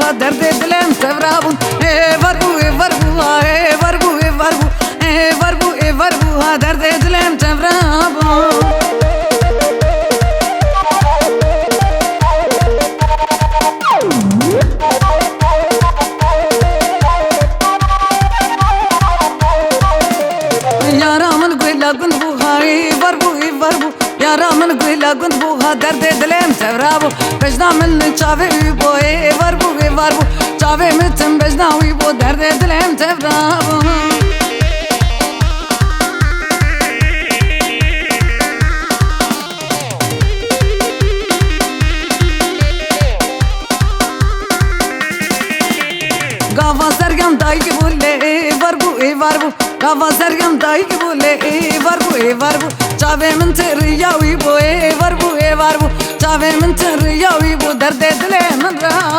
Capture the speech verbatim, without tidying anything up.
Derdê dilê min tevra bû. Ê ver bû, ê ver bû, ha, ê ver bû, ê ver bû. Ê ver bû, ê ver bû, ha, derdê dilê min tevra bû. Yara min guhla gund bû, ha, ê ver bû, ê ver bû. Yara min guhla gund bû, ha, derdê dilê min tevra bû. Bejna min çavê wî bû, ê ver bû, ê ver bû. Çavê min tim bejna wî bû, derdê dilê min tevra bû. Gava sergem dayik bû, lê ê ver bû, ê ver bû. Gava sergem dayik bû, lê ê ver bû, ê ver bû. Çavê min tiriya wî bû, ê ver bû, ê ver bû. Çavê min tiriya wî bû, derdê dilê min ra.